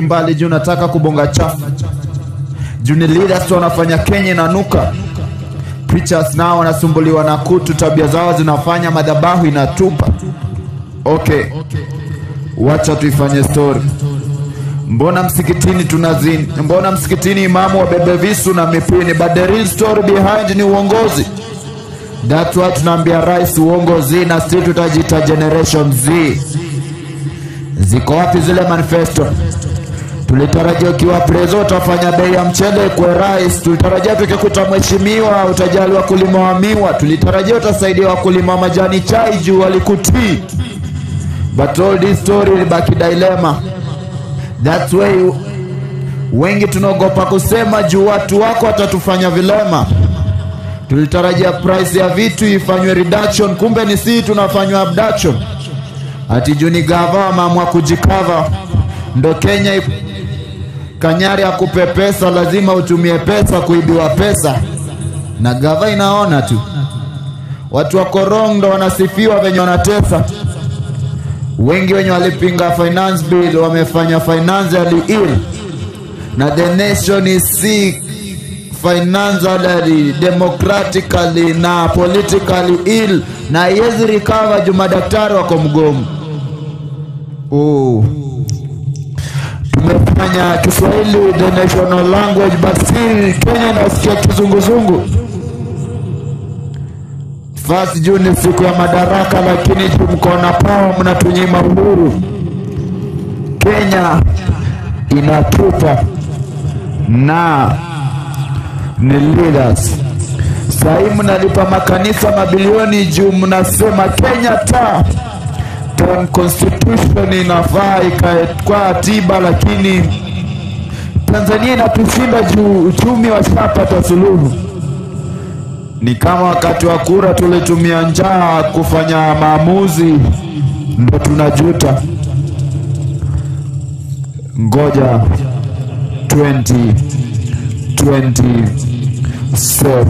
Mbali juu nataka kubonga chafu. Juu ni leaders wanafanya Kenya inanuka. Preachers nao wanasumbuliwa na kutu, tabia zao zinafanya madhabahu inatupa. Okay, wacha tuifanye story. Mbona msikitini tunazini? Mbona msikitini imamu wabebe visu na mipini? But the real story behind ni uongozi. That's why tunaambia rais uongozi, na sisi tutajiita Generation Z. Ziko wapi zile manifesto? Tulitarajia ukiwa prezo utafanya bei ya mchele kwa rais. Tulitarajia tukikuta mheshimiwa utajali wakulima wa miwa. Tulitarajia utasaidia wakulima wa majani chai juu walikutii. But all this story ilibaki dilemma. That's why wengi tunaogopa kusema juu watu wako watatufanya vilema. Tulitarajia price ya vitu ifanywe reduction, kumbe ni sisi tunafanywa abduction. Ati juu ni gava wameamua kujikava. Ndo Kenya kanyari akupe pesa, lazima utumie pesa kuibiwa pesa. Na gava inaona tu. Watu wa Korong ndo wanasifiwa venye wanatesa. Wengi wenye walipinga finance bill wamefanya financially ill. Na the nation is sick financially, democratically na politically ill. Na haiwezi recover juu madaktari wako mgomo. Oh. Tumefanya Kiswahili the national language, but still Kenya inasikia kizunguzungu. 1 Juni siku ya madaraka, lakini juu mko na power mnatunyima uhuru. Kenya inatupa na ni leaders. Sahii mnalipa makanisa mabilioni juu mnasema Kenya ta constitution inafaa ikae kwa tiba, lakini Tanzania inatushinda juu uchumi washapata suluhu. Ni kama wakati wa kura tulitumia njaa kufanya maamuzi, ndo tunajuta. Ngoja 2027.